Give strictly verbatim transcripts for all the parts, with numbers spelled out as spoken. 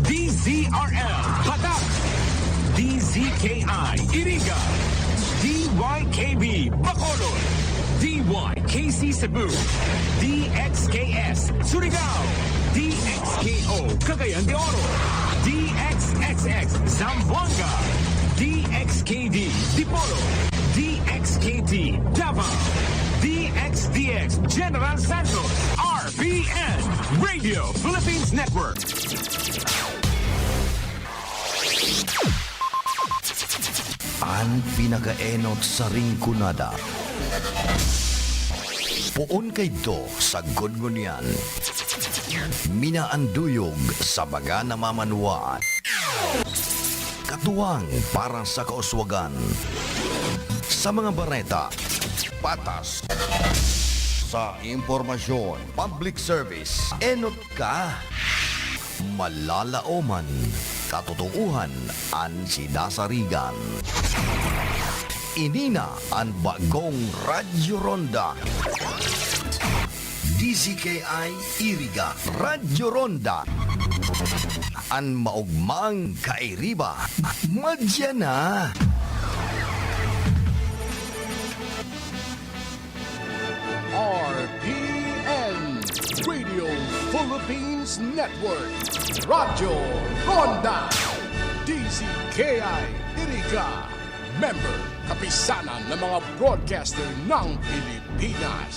D Z R L Batak, D Z K I Iriga, D Y K B Bacolod, D Y K C Cebu, D X K S Surigao, D X K O Cagayan de Oro, D X X X Zamboanga, D X K D Dipolog, D X K T Davao, D X D X General Santos, R P N Radio Philippines Network. An pinakaenot sa Rinconada. Poon kaidto sagkod ngunyan. Minaanduyog sa mga namamanwaan. Katuwang para sa kauswagan. Sa mga bareta, patas. Sa impormasyon, public service, enot ka. Malalaoman, katotoohan an sinasarigan. Ini na an bagong Radyo Ronda. D Z K I Iriga, Radyo Ronda. An maogmang kairiba, madya na. R P N Radio Philippines Network, Radyo Ronda, D Z K I Iriga, member, Kapisanan ng mga Broadcaster ng Pilipinas.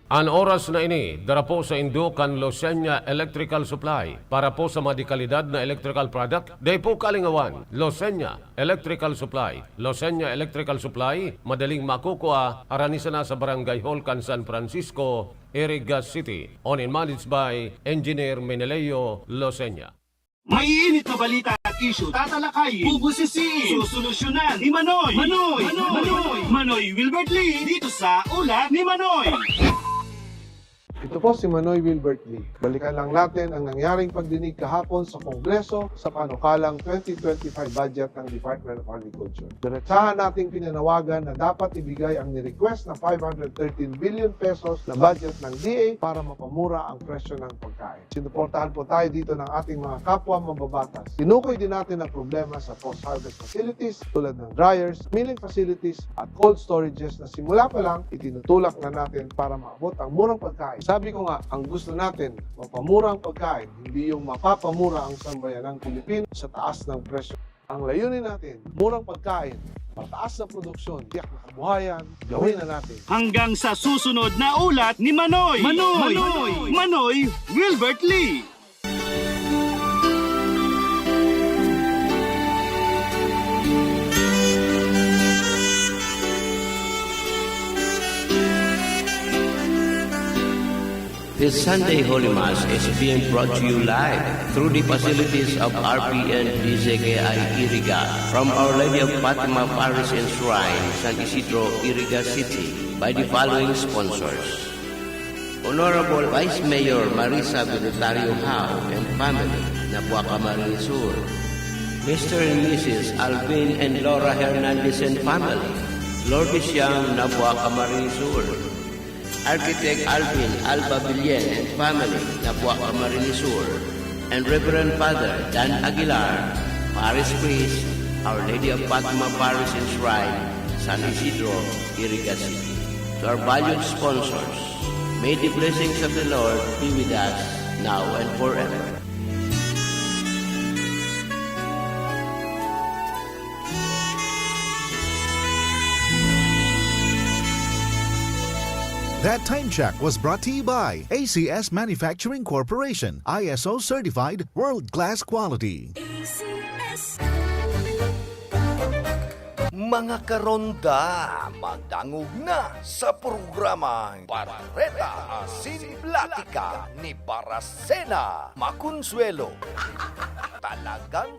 An oras na ini, dara po saindo kan Losenya Electrical Supply. Para po sa mga dekalidad na electrical product, dai po kalingawan. Losenya Electrical Supply. Losenya Electrical Supply, madaling makukua, harani sana sa Barangay Hall kan San Francisco, Iriga City. Owned and managed by Engineer Meneleo Losenya. Maiinit na balita at isyu, tatalakayin, bubusisiin, susolusyonan ni Manoy. Manoy! Manoy! Manoy! Manoy Wilbert Lee, dito sa Ulat ni Manoy. Ito po si Manoy Wilbert Lee. Balikan lang natin ang nangyaring pagdinig kahapon sa Kongreso sa panukalang twenty twenty-five budget ng Department of Agriculture. Diretsahan nating pinanawagan na dapat ibigay ang ni-request na five hundred thirteen billion pesos na budget ng D A para mapamura ang presyo ng pagkain. Sinuportahan po tayo dito ng ating mga kapwa mambabatas. Tinukoy din natin ang problema sa post-harvest facilities tulad ng dryers, milling facilities at cold storages na simula pa lang itinutulak na natin para maabot ang murang pagkain. Sabi ko nga, ang gusto natin, mapamura ang pagkain, hindi yung mapapamura ang sambayanang Pilipino sa taas ng presyo. Ang layunin natin, murang pagkain, mataas na produksyon, tiyak na kabuhayan, gawin na natin. Hanggang sa susunod na Ulat ni Manoy. Manoy! Manoy! Manoy Wilbert Lee. This Sunday Holy Mass is being brought to you live through the facilities of R P N D Z K I Iriga from Our Lady of Fatima Parish and Shrine, San Isidro, Iriga City, by the following sponsors: Honorable Vice Mayor Marisa Binotario Howe and family, Napuac, Camarines Sur. Mister and Missus Alvin and Laura Hernandez and family, Lourdes Siam, Napuac, Camarines Sur. Architect Alvin Alba Villen and family, Napuac, Camarines Sur, and Reverend Father Dan Aguilar, Parish Priest, Our Lady of Fatima Parish and Shrine, San Isidro, Iriga City. To our valued sponsors, may the blessings of the Lord be with us now and forever. That time check was brought to you by A C S Manufacturing Corporation, I S O certified, world-class quality. A C S. Mga karonda, madangog na sa programang Bareta Asin Platika ni Baracena Maconsuelo. Talagang,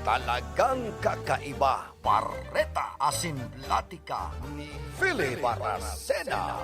talagang kakaiba. Bareta Asin Platika ni Philip Baracena.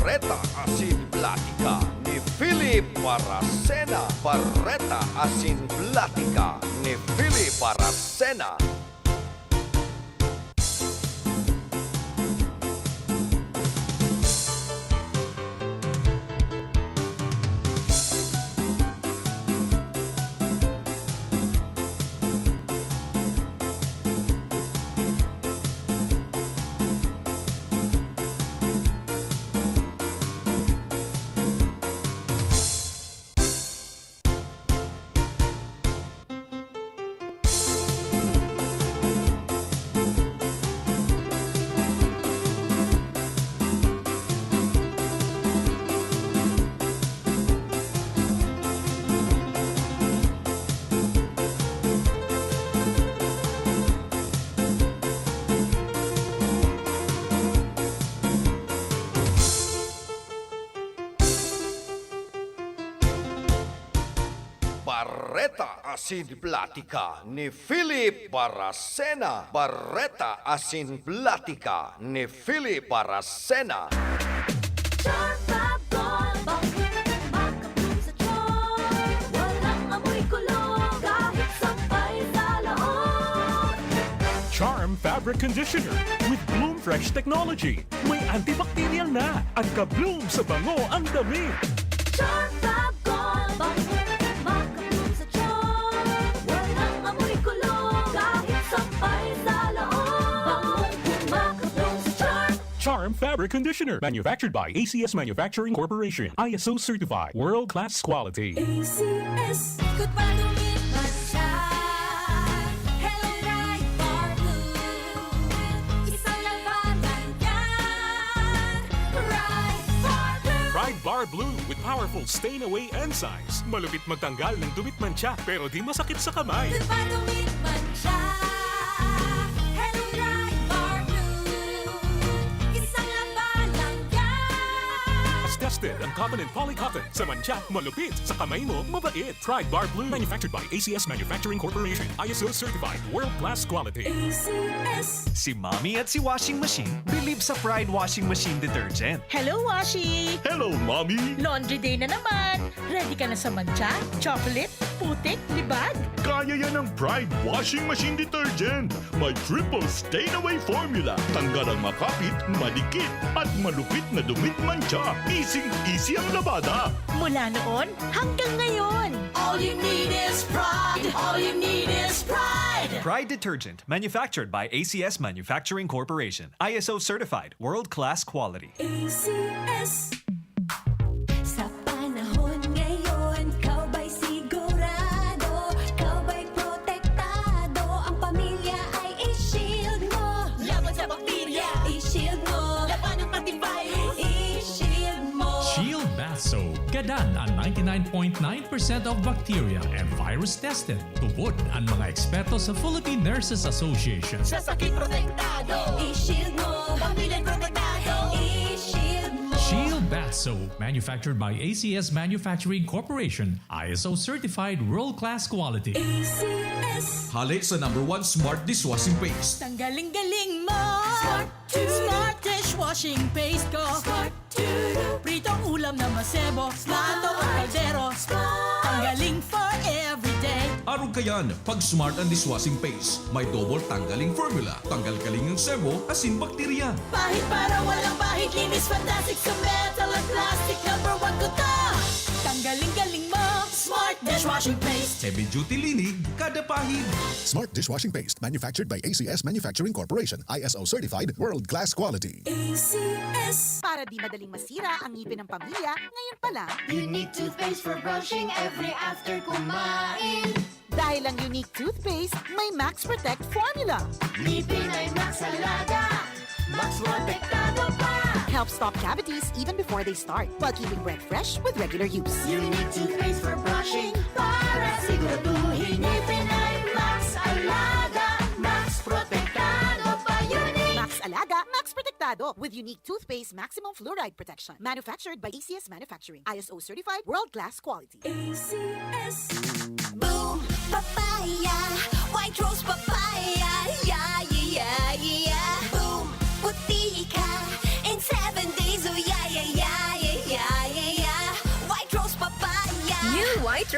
Bareta Asin Platika ni Philip Baracena. Bareta Asin Platika ni Philip Baracena. Bareta Asin Platika ni Philip Baracena. Bareta Asin Platika ni Philip Baracena. Charm Fab Gold, bangong makabloom sa charm. Walang amoy kulog, kahit sampay sa laog. Charm Fabric Conditioner with Bloom Fresh Technology. May antibacterial na at ka-bloom sa bango ang damit. Charm Fab Gold, bangong makabloom sa charm. Walang amoy kulog, kahit sampay sa laog. Bangong makabloom sa charm. Charm Fabric Conditioner, manufactured by A C S Manufacturing Corporation, I S O certified, world class quality. A C S. Ikot pa, dumit man siya. Hello, Pride Bar Blue. Isang labanan yan. Pride Bar Blue. Pride Bar Blue with powerful stain away enzymes. Malupit magtanggal ng dumit mantsa, pero di masakit sa kamay. Ikot pa, dumit man siya. Hello, Pride Bar Blue. Isang labanan yan. Mas tested ang cotton and poly cotton. Sa mantsa, malupit. Sa kamay mo, mabait. Pride Bar Blue. Manufactured by A C S Manufacturing Corporation. I S O certified. World class quality. A C S. Si Mommy at si Washing Machine believe sa Pride Washing Machine Detergent. Hello, Washi! Hello, Mommy! Laundry day na naman! Ready ka na sa mantsa, chocolate, putik, libag? Kaya yan ng Pride Washing Machine Detergent! May triple stain away formula. Tanggal ang makapit, madikit, at malupit na dumit mantsa. Easing-easy ang labada. Mula noon hanggang ngayon. All you need is Pride. All you need is Pride. Pride Detergent, manufactured by A C S Manufacturing Corporation. I S O certified, world-class quality. A C S. Sa panahon ngayon, ikaw ba'y sigurado? Ikaw ba'y protektado? Ang pamilya ay i-shield mo. Laban sa bakterya, i-shield mo. Labanan pati virus, i-shield mo. Shield Bath Soap. Gadan an ninety-nine point nine percent of bacteria and virus tested. Tubod an mga eksperto sa Philippine Nurses Association. Sa sakit protektado, i-shield mo. Pamilya protektado, i-shield mo. Shield Bath Soap, manufactured by A C S Manufacturing Corporation, I S O certified world-class quality. A C S. Hale sa number one smart dishwashing paste. Tanggaling-galing mo. Smart. Smart dishwashing paste ko. Smart. Pritong ulam na masebo. Smart. Plato o kaldero. Smart. Tanggaling for everyday. Arog kayan, pag Smart ang dishwashing paste, may double tanggaling formula. Tanggal-galing ang sebo, asin bakterya. Pahid para walang pahid, linis fantastic sa metal at plastic. Number one ko to. Tanggaling-galing mo. Smart dishwashing paste. Heavy duty linig, kada pahid. Smart dishwashing paste, manufactured by A C S Manufacturing Corporation, I S O certified, world-class quality. A C S. Para di madaling masira ang ngipin ng pamilya, ngayon pa lang. Unique toothpaste for brushing every after kumain. Dahil ang Unique toothpaste may Max Protect formula. Ngipin ay Max Alaga, Max Protektado pa. Helps stop cavities even before they start, while keeping breath fresh with regular use. Unique toothpaste for brushing para siguraduhin ngipin ay Max Alaga, Max Protektado pa. Unique. Max Alaga, Max Protektado with Unique Toothpaste Maximum Fluoride Protection. Manufactured by A C S Manufacturing. I S O certified, world-class quality. A C S. Boom Papaya, White Rose Papaya, yeah, yeah, yeah, yeah. Boom, puti ka in seven days, oh yeah, yeah, yeah.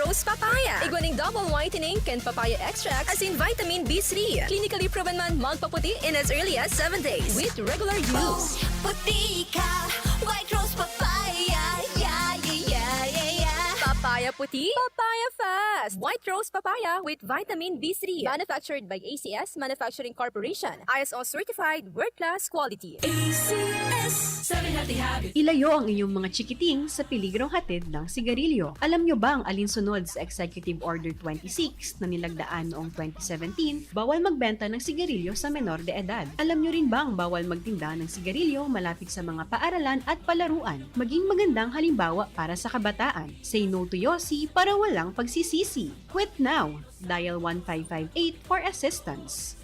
Rose papaya. Igwa ning double whitening kan papaya extract asin vitamin B three. Clinically proven man magpaputi in as early as seven days with regular use. Puti ka, White Rose Papaya. Yeah, yeah, yeah, yeah, yeah. Papaya puti, papaya fast. White Rose Papaya with vitamin B three. Manufactured by A C S Manufacturing Corporation. I S O certified, world-class quality. A C S, seven Healthy Habits. Ilayo ang inyong mga chikiting sa peligrong hatid ng sigarilyo. Alam nyo ba ang alinsunod sa Executive Order twenty-six na nilagdaan noong twenty seventeen? Bawal magbenta ng sigarilyo sa menor de edad. Alam nyo rin bang bawal magtinda ng sigarilyo malapit sa mga paaralan at palaruan? Maging magandang halimbawa para sa kabataan. Say no to yosi para walang pagsisisi. Quit now! Dial one five five eight for assistance.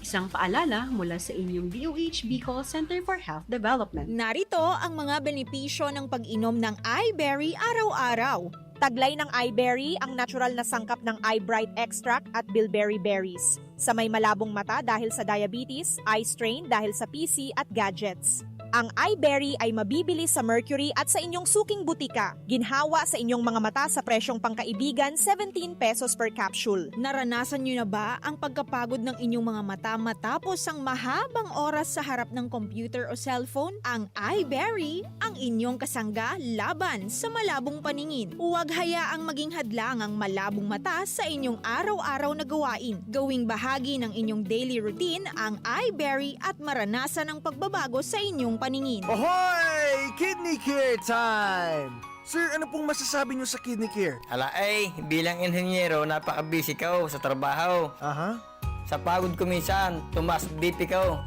Isang paalala mula sa inyong D O H Bicol Center for Health Development. Narito ang mga benepisyo ng pag-inom ng iBerry araw-araw. Taglay ng iBerry ang natural na sangkap ng iBright extract at bilberry berries sa may malabong mata dahil sa diabetes, eye strain dahil sa P C at gadgets. Ang iBerry ay mabibili sa Mercury at sa inyong suking butika. Ginhawa sa inyong mga mata sa presyong pangkaibigan, seventeen pesos per capsule. Naranasan nyo na ba ang pagkapagod ng inyong mga mata matapos ang mahabang oras sa harap ng computer o cellphone? Ang iBerry, ang inyong kasangga laban sa malabong paningin. Huwag hayaang maging hadlang ang malabong mata sa inyong araw-araw na gawain. Gawing bahagi ng inyong daily routine ang iBerry at maranasan ang pagbabago sa inyong paningin. Ohoy! Kidney Care time! Sir, ano pong masasabi niyo sa Kidney Care? Ala ay, bilang inhenyero, napaka-busy ko sa trabaho. Aha. Sa pagod ko minsan, tumaas B P ko.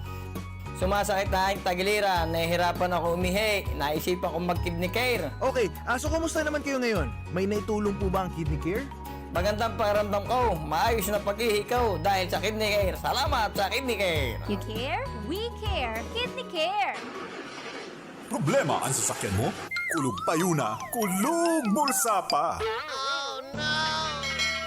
Sumasakit na ang tagiliran, nahihirapan ako umihi, naisipan kong mag-Kidney Care. Okay, ah, so kumusta naman kayo ngayon? May naitulong po ba ang Kidney Care? Magandang pakiramdam ko, maayos na pag-ihi ko dahil sa Kidney Care. Salamat sa Kidney Care! You care? We care! Kidney Care! Problema an sasakyan mo? Kulog payo na, kulog bulsa pa!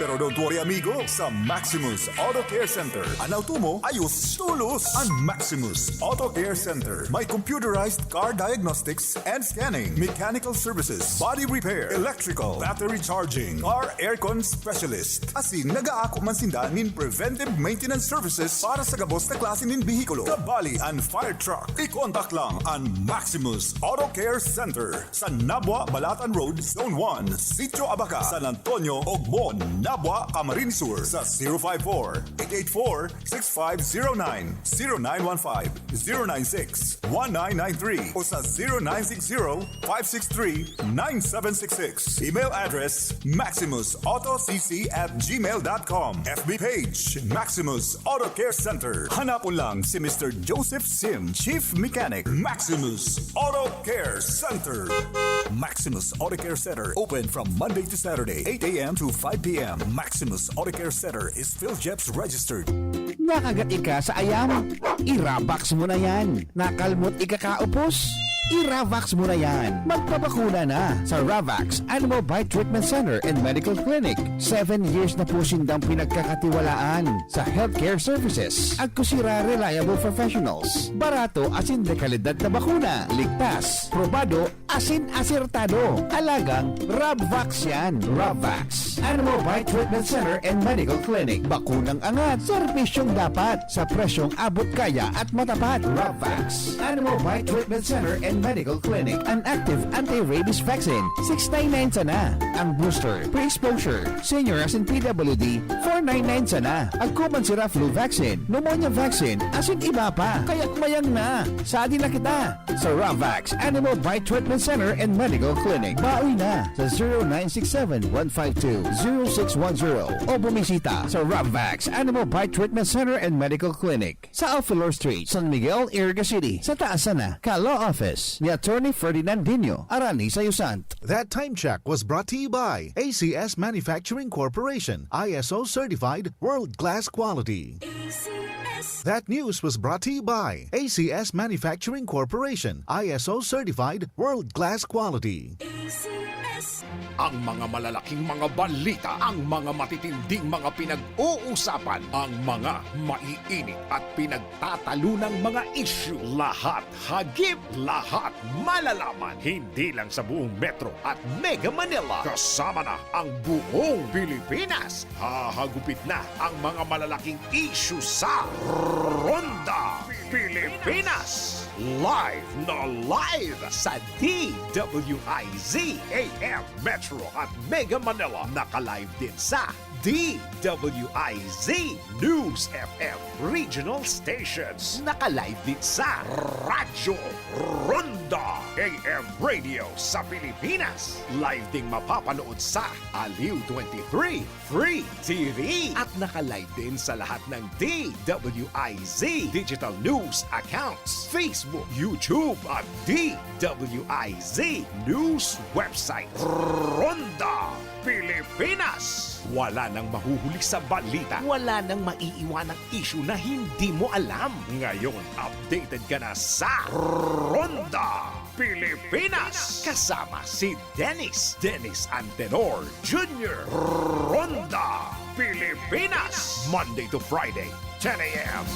Pero don't worry, amigo. Sa Maximus Auto Care Center, an auto mo, ayos, tolos! An Maximus Auto Care Center may computerized car diagnostics and scanning, mechanical services, body repair, electrical, battery charging, car aircon specialist. Asin nag-aako man sinda nin preventive maintenance services para sa gabos na klase nin behikulo, kabali an fire truck. I-contact lang an Maximus Auto Care Center sa Nabua, Balatan Road, Zone one, Sitio Abaca, San Antonio, Ogmon, Nabua, Camarines Sur, sa zero five four, eight eight four, six five zero nine, zero nine one five, zero nine six, one nine nine three o sa zero nine six zero, five six three, nine seven six six. Email address, maximus auto c c at gmail dot com. F B page, Maximus Auto Care Center. Hanapon lang si Mister Joseph Sim, Chief Mechanic, Maximus Auto Care Center. Maximus Auto Care Center, open from Monday to Saturday, eight a m to five p m. Maximus Auto Care Center is PhilGEPS registered. Nakagat ika sa ayam? I-Ravax mo na yan. Nakalmot ika kaupos? I-Ravax mo na yan. Magpabakuna na sa Ravax Animal Bite Treatment Center and Medical Clinic. Seven years na po sindang pinagkakatiwalaan sa healthcare services. Agko sira reliable professionals. Barato asin de kalidad na bakuna. Ligtas, probado, asin asertado. Alagang Ravax yan. Ravax Animal Bite Treatment Center and Medical Clinic. Bakunang angat, serbisyong dapat, sa presyong abot kaya at matapat. Ravax Animal Bite Treatment Center and Medical Clinic. An active anti-rabies vaccine, six nine nine sana. Ang booster, pre-exposure, senior asin P W D, four nine nine sana. Agko man sira flu vaccine, pneumonia vaccine, asin iba pa. Kaya kumayang na. Sadi na kita. Sa Ravax Animal Bite Treatment Center and Medical Clinic. Bawi na sa zero nine six seven, one five two, zero six one zero o bumisita sa Ravax Animal Bite Treatment Center and Medical Clinic sa Alfilor Street, San Miguel, Iriga City, sa taas sana ka Law Office ni Attorney Ferdinand Dino, Arani sa Yusant. That time check was brought to you by A C S Manufacturing Corporation, I S O certified, world-class quality. A C S. That news was brought to you by A C S Manufacturing Corporation, I S O certified, world-class quality. A C S. Ang mga malalaking mga balita, ang mga matitinding mga pinag-uusapan, ang mga maiinit at pinagtatalunang mga isyu, lahat hagip, lahat malalaman. Hindi lang sa buong Metro at Mega Manila, kasama na ang buong Pilipinas. Hahagupit na ang mga malalaking isyu sa Ronda Pilipinas. Live na live sa D W I Z A M Metro at Mega Manila. Naka-live din sa D W I Z News F M Regional Stations. Naka-live din sa Radyo Ronda A M Radio sa Pilipinas. Live ding mapapanood sa Aliw twenty-three Free T V. At naka-live din sa lahat ng D W I Z digital news accounts, Facebook, YouTube, at D W I Z news website. Ronda Pilipinas. Wala nang mahuhuli sa balita. Wala nang maiiwanang isyu na hindi mo alam. Ngayon, updated ka na sa Ronda Pilipinas. Kasama si Dennis, Dennis Antenor Junior. Ronda Pilipinas. Monday to Friday, ten a.m.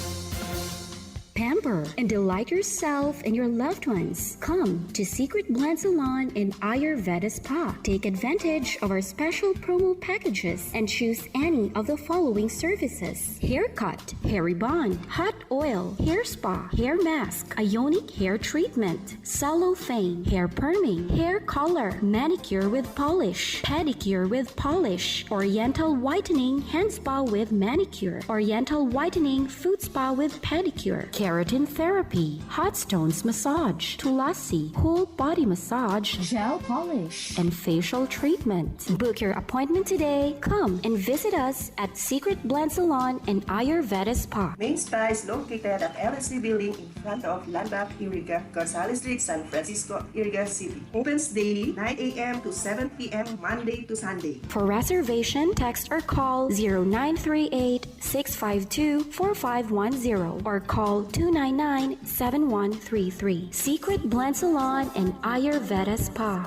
Pamper and delight yourself and your loved ones. Come to Secret Blend Salon and Ayurveda Spa. Take advantage of our special promo packages and choose any of the following services: haircut, hair rebond, hot oil, hair spa, hair mask, ionic hair treatment, cellophane, hair perming, hair color, manicure with polish, pedicure with polish, oriental whitening, hand spa with manicure, oriental whitening, foot spa with pedicure, keratin therapy, hot stones massage, tulasi, whole body massage, gel polish, and facial treatment. Book your appointment today. Come and visit us at Secret Blend Salon and Ayurveda Spa. Main Spa is located at L S C Building in front of Landmark Iriga, Gonzales Street, San Francisco, Iriga City. Opens daily, nine a.m. to seven p.m., Monday to Sunday. For reservation, text or call zero nine three eight, six five two, four five one zero or call two nine nine, seven one three three. Secret Blend Salon and Ayurveda Spa.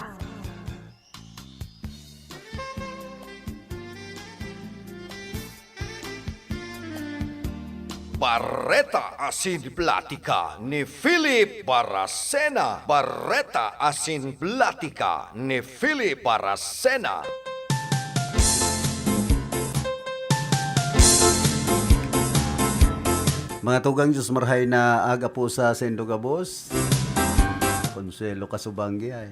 Bareta asin Platika ni Philip Baracena. Bareta asin Platika ni Philip Baracena. Mga tugang, Diyos marahay na aga po sa saindo gabos. Consuelo Kasubanggi ay.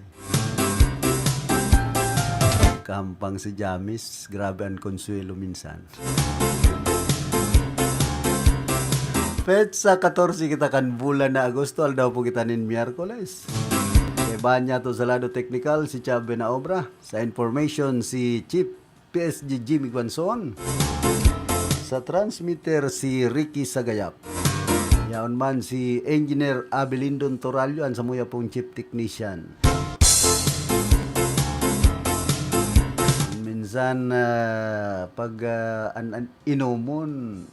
Kahampang si Jamis, grabe an Consuelo minsan. Petsa katorse kita kan bulan na Agosto, aldaw po kita nin Miyerkules. Kaibahan niya to sa lado teknikal, si Chab Benaobra. Sa information, si Chief P S G Jimmy Guanzon. Sa transmitter, si Ricky Sagayap. Yaon man si Engineer Abelindon Torallo, an samuya pong chief technician. Minsan, ah, pag, ah, an, an inomon,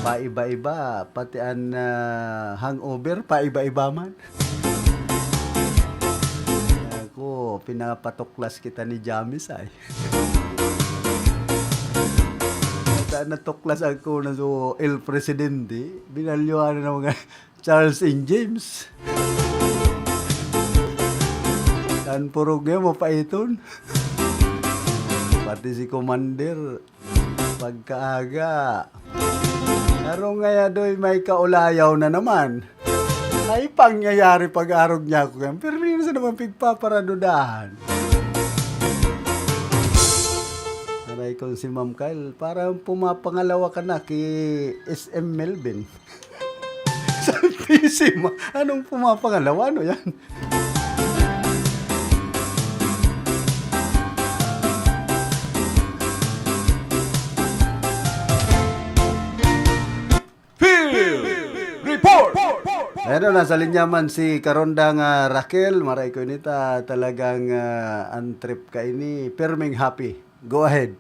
paiba-iba, pati an, ah, hangover, paiba-iba man. Ako, pinapatuklas kita ni Jamis ay. Sa natuklas ako na so El Presidente, binalyuhan na mga Charles and James. Tan purog niya, mapaiton. Pati si Commander, pagkaaga. Arong ngaya doy may kaulayaw na naman. Ay, pangyayari pag-arog niya ako yan. Pero hindi na siya naman pigpaparadudahan. Aray kong si Ma'am Kyle, parang pumapangalawa ka na kay S M Melvin. Santisima! Anong pumapangalawa? Ano yan? Field Report! Ayan o, nasa linya man si Karondang, ah, Raquel. Maray ko ini ta, talagang, ah, an trip ka ini. Pirming happy. Go ahead.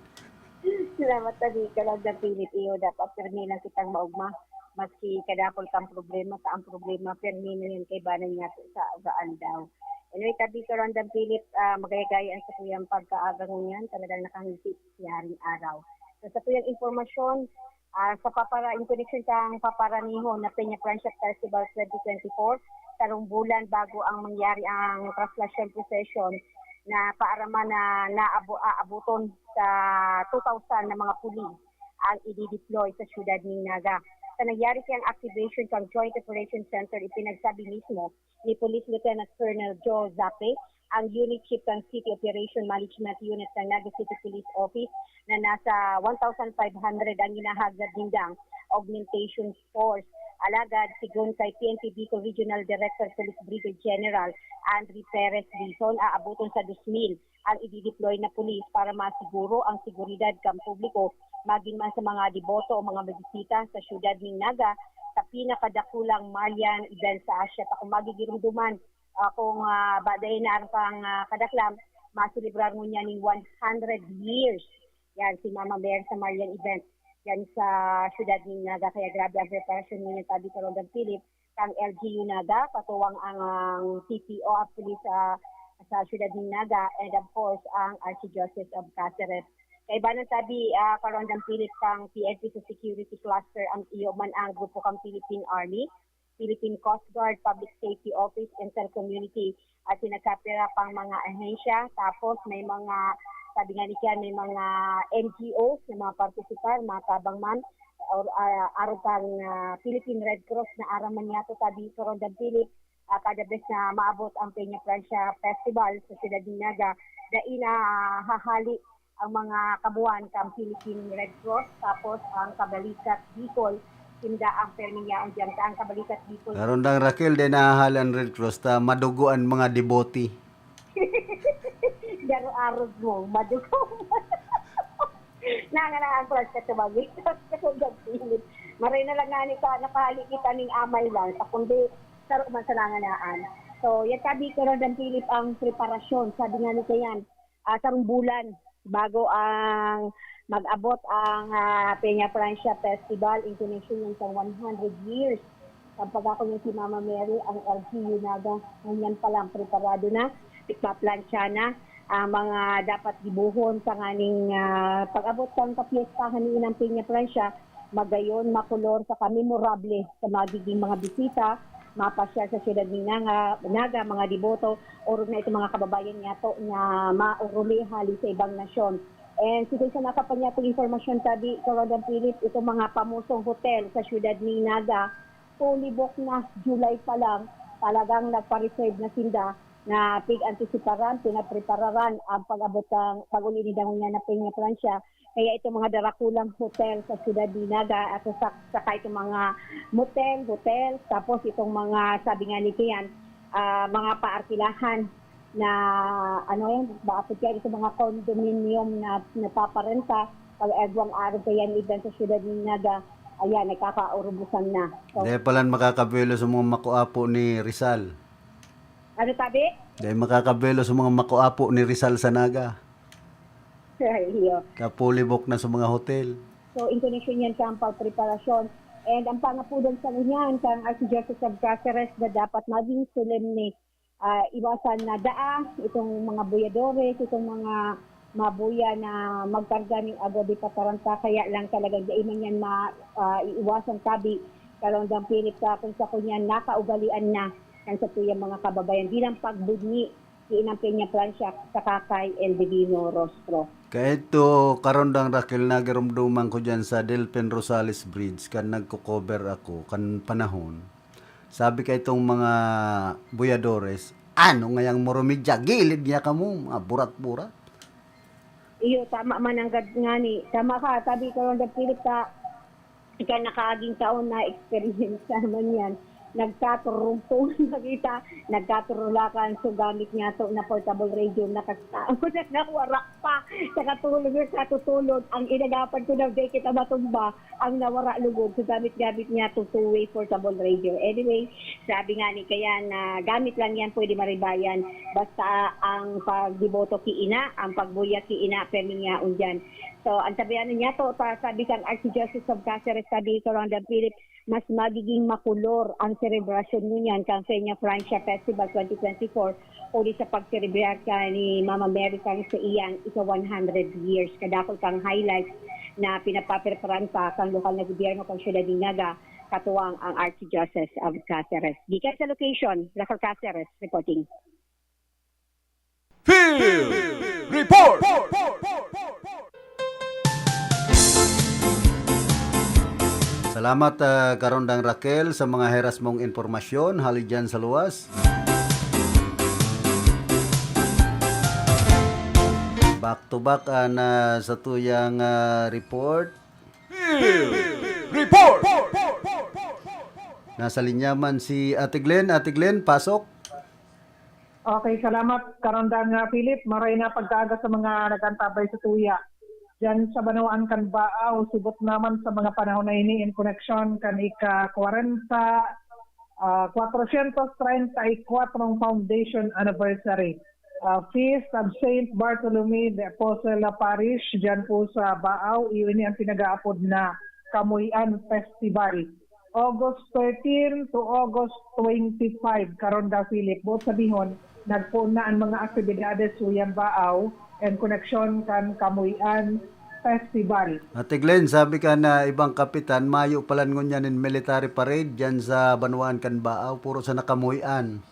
Salamat, Tadi. Kalagda, Philip, iyo, dapat pirmi lang kitang maugma. Maski kadakol kang problema, sa ang problema, pirmi na yan kay banay nga sa gaan daw. Anyway, tabi ko, Rondang Philip, ah, magayagaya ang satuyang pagkaaga ngunyan, talagang nakangiti si Haring Araw. So, sa tuyang impormasyon, ah, sa papara-, in connection sa paparaniho na Peña Francia Festival twenty twenty-four, sarong bulan bago ang mangyari ang translation procession na paaraman na naabo-, aabuton sa two thousand na mga pulis ang idideploy sa siyudad ning Naga. Sa nangyari kayang activation sa Joint Operation Center, ipinagsabi mismo ni Police Lieutenant Colonel Joe Zape, ang unit chief ng City Operation Management Unit ng Naga City Police Office, na nasa one thousand five hundred ang hinahagad nindang augmentation force. Alagad, sigon kay P N P Bicol Regional Director Police Brigadier General Andre Perez Dizon, aabuton sa dos mil ang idideploy na pulis para masiguro ang seguridad kan publiko, magin man sa mga deboto o mga mabisita sa siyudad ning Naga, sa pinakadakulang Marian event sa Asia. Ta kung magigirumduman, ah, kung, ah, ba dai na ang pang, ah, kadaklan, maselebrar ngunyan ning one hundred years yan si Mama Bear sa Marian event yan sa siyudad ning Naga. Kaya grabe ang preparasyon ngunyan, tabi ko, Rondang Philip, kang L G U Naga, katuwang ang, ang C P O at pulis sa, sa siyudad ning Naga, and of course, ang Archdiocese of Caceres. Kaibanan tabi, ah, ka Rondang Philip, kang P N P sa security cluster ang iyo man ang grupo kang Philippine Army, Philippine Coast Guard, Public Safety Office, Intel Community, at sinasapira pang mga ahensya. Tapos may mga, sabi nga ni Kian, may mga N G Os na mga partisipar, mga tabang man, or, ah, arog kan, ah, Philippine Red Cross na aram man niya to, tabi ko, Rondang Philip, ah, kada bes na maabot ang Peña Francia Festival sa Siyudad ng Naga, dai na hahali ang mga kabuhan kan Philippine Red Cross, tapos ang Kabalikat Bicol, sinda ang permi niya ang diyan. Ang Kabalikat Bicol. Karundang Raquel, di nahahali ang Red Cross, ta madugo ang mga debote. Garo arog mo, madugo. Nanganaan ko lang sa tumawid. Kasi gagpilit. Maray na lang nga ni ka, nakahali kita ning amay lang. Sa kundi, saro man sa nanganaan. So, yan sabi ko, Rondang Philip, ang preparasyon. Sabi nga ni Kayan, ah, sarong bulan bago ang mag-abot ang, ah, Peña Francia Festival in connection yan sa one hundred years. Ang pagkako niya si Mama Mary, ang L G U Naga, ngunyan pa lang preparado na, ipaplantsa na ang mga dapat gibohon sa nganing, ah, pag-abot kan kapiyestahan ni Inang Peña Francia, magayon, makolor, saka memorable sa magiging mga bisita, mapasyal sa siyudad ni Naga, Naga, mga deboto, orog na itong mga kababayan niyato na maoruli hali sa ibang nasyon. And sigon sa nakapanyating impormasyon, tabi, Kawadan Philip, itong mga pamosong hotel sa siyudad ni Naga, fully booked na, July pa lang, talagang nagpa-reserve na sinda na pig-antisiparan, pinaprepararan ang pag-abot ng pag-uli ni Dangon niya na Peña Francia. Kaya itong mga darakulang hotel sa siyudad ni Naga at sa, saka itong mga motel, hotel, tapos itong mga, sabi nga ni Kian, ah, mga paarkilahan na, ano yan, bakit yan, itong mga condominium na napaparenta, pag agwang araw kaya ni Iban sa siyudad ni Naga, ayan, nagkakaurubusan na. So, Dahil palan makakabuelo sa mga makuapo ni Rizal. Ano sabi? Dahil makakabuelo sa mga makuapo ni Rizal sa Naga. Ay, iyo. Kapulibok na sa mga hotel. So, in connection yan sa ang pagpreparasyon. And ang pangapudan sa niyan, kang Archdiocese of Caceres na dapat maging solemne, ah, iwasan na daa itong mga buyadores, itong mga mabuya na magkarga ning agua de pataranta, kaya lang talagang dai man yan ma-, ah, iiwasan tabi, Karondang Philip, sa kung sa kunyan nakaugalian na kan satuyang mga kababayan. Di lang pagbudngi, si Inang Peña Francia, saka kay El Divino Rostro. Kaito, Karondang Raquel, nagirumduman ko dyan sa Delphin Rosales Bridge, kan nagko-cover ako, kan panahon. Sabi kaitong mga buyadores, "Ano ngayang moromidya? Gilid niya kamo, mga burat-burat." Iyo, tama man ang gad-, ngani. Tama ka, sabi ko lang, Dad Philip, sa ika nakaaging taon na experience naman yan. Nagkaturong-turong na kita, nagkaturulakan, so gamit niya to na portable radio, nakasao na nawara pa. Sa katulog, sa katutulog, ang inagapan ko na di kita matumba, ang nawara lugod, so gamit-gamit niya to two-way portable radio. Anyway, sabi nga ni Kayan na gamit lang yan, pwede maribayan. Basta ang pagdeboto ki ina, ang pagbuya ki ina, permi niya undiyan. So, ang sabi ano niya to, sa, sabi kang Archdiocese of Caceres, sabi ko lang, Dan Philip, Mas magiging makulor ang selebrasyon ngunyan kan Peña Francia Festival twenty twenty-four huli sa pagselebrar kan ni Mama Mary kan sa iyang ika one hundred years. Kadakul kang highlights na pinapapreparan pa kan lokal na gobyerno kan siyudad nin Naga, katuwang ang Archdiocese of Caceres. Gikan sa location, Rafael Caceres reporting. Field Report! Salamat, ah, Karondang Raquel, sa mga heras mong impormasyon hali dyan sa luwas. Back to back an, ah, satuyang, ah, report. Field Report! Nasa linya man si Ate Glenn. Ate Glenn, pasok. Okay, salamat, Karondang, ah, Philip. Maray na pagkaaga sa mga nag-antabay sa tuya. Diyan sa Banwaan kan Baaw, subot naman sa mga panahon na ini in connection kan ika-kwarenta, ah, kwatrosyentos treinta y kwatro foundation anniversary, ah, Feast of Saint Bartholomew the Apostle Parish, diyan po sa Baaw. Iyo ini ang pinag-aapod na Kamuyan Festival. August thirteen to August twenty-five, Karondang Philip. Buot sabihon, nagpoon na an mga aktibidades sa Uyan Baaw en koneksyon kan Kamuyan Festival. Ate Glenn, sabi ka na ibang kapitan, mayo palan ngunyan nin military parade dyan sa Banwaan kan Baaw, puro sa nakamuyan.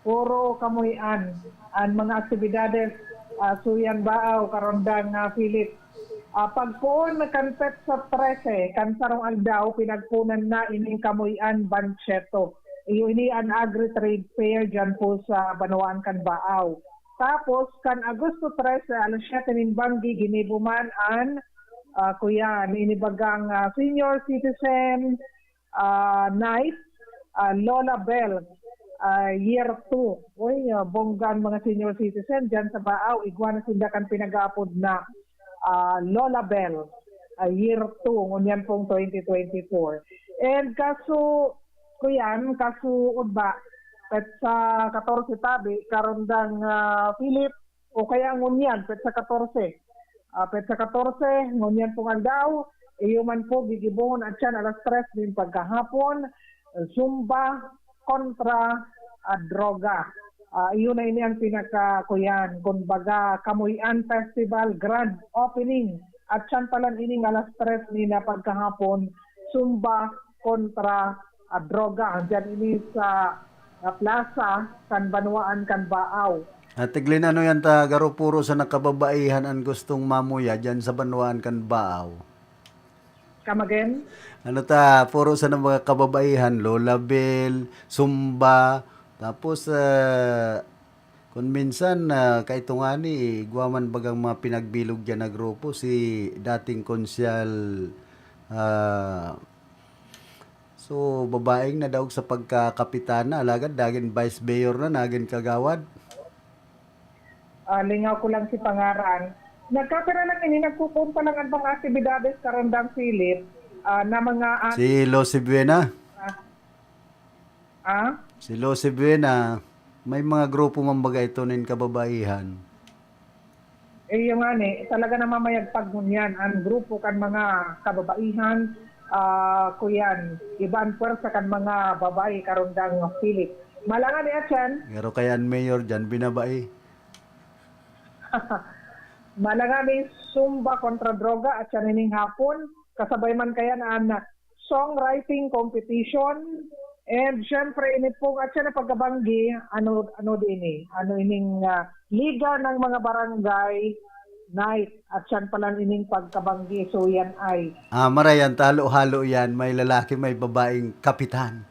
Puro kamuyan an mga aktibidades, ah, sa Uyan Baaw, Karondang, ah, Philip. Ah, pagpoon kan petsa trese, kan sarong aldaw, pinagponan na ining Kamuyan Banchetto. Iyo ini an Agri-Trade Fair diyan po sa Banwaan kan Baaw. Tapos, kan Agosto trese, alas siyete nin banggi, ginibo man an, ah, kuyan, inibagang, ah, senior citizen, ah, night, ah, Lola Bell, ah, year two. Uy, ah, bongga an mga senior citizen diyan sa Baaw. Igwa na sinda kan pinag-aapod na, ah, Lola Bell, ah, year two, ngunyan pong twenty twenty-four. And kaso, kuyan, kasuod ba, petsa katorse tabi, Karondang, ah, Philip, o kaya ngunyan, petsa katorse. Ah, petsa katorse, ngunyan pong aldaw, iyo man po gigibohon atyan alas tres nin pagkahapon, Zumba kontra, ah, droga. Ah, iyo na ini ang pinaka, kuyan, kumbaga, Kamuyan Festival Grand Opening. Atyan palan ining alas tres nin pagkahapon, Zumba kontra, ah, droga. Diyan ini sa, ah, plaza kan Banwaan kan Baaw. Ate Glenn, ano yan ta, garo puro sa nakababaihan an gustong mamuya diyan sa Banwaan kan Baaw? Come again? Ano ta, puro sa mga kababaihan, Lola Bell, Zumba, tapos, ah, kung minsan, ah, kaito ngani, igwa man bagang mga pinagbilog diyan na grupo, si dating konsyal, ah, so, babaeng nadaog sa pagkakapitana, alagad nagin vice mayor na, nagin kagawad. Ah, lingaw ko lang si pangaran. Nagkapira lang ini, nagpupunta lang ang mga aktibidades, Karondang Philip, ah, na mga an- Si Lucy Buena. Ah? Si Lucy Buena, may mga grupo man baga ito nin kababaihan. Eh, yung nga ni, talaga namamayagpag ngunyan ang grupo kan mga kababaihan, ah, kuyan, iba ang pwersa kan mga babae, Karondang Philip. Malangan ni Achan. Pero kaya ang mayor dyan, binabae. Malangan ni Zumba kontra droga at siya nining hapon. Kasabay man kaya na ang songwriting competition. And syempre, ini pong at siya na pagkabanggi, ano, ano din eh, ano ining ah, Liga ng mga Barangay Night. At siyan pala ining pagkabanggi. So, yan ay Ah, marayan, talo-halo yan. May lalaki, may babaeng kapitan.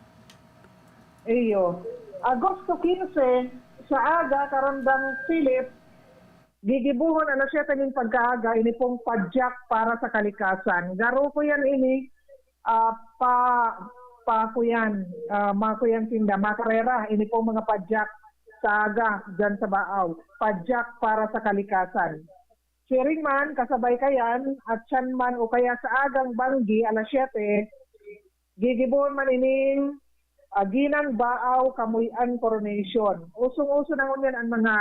Iyo. Agosto kinse, sa aga, Karondang Philip, gigibuhon alas siyete nin pagkaaga, ini pong padyak para sa kalikasan. Garo ko yan ini, ah, pa, pa kuyan, ah, mga kuyan sinda, makarera, ini pong mga padyak sa aga, dyan sa Baaw. Padyak para sa kalikasan. Siring man, kasabay kayan, at siyan man o kaya sa agang banggi, alas siyete, gigibohon man ining ah, Ginang Baaw Kamuy-an Coronation. Usong-uso na ngunyan ang mga,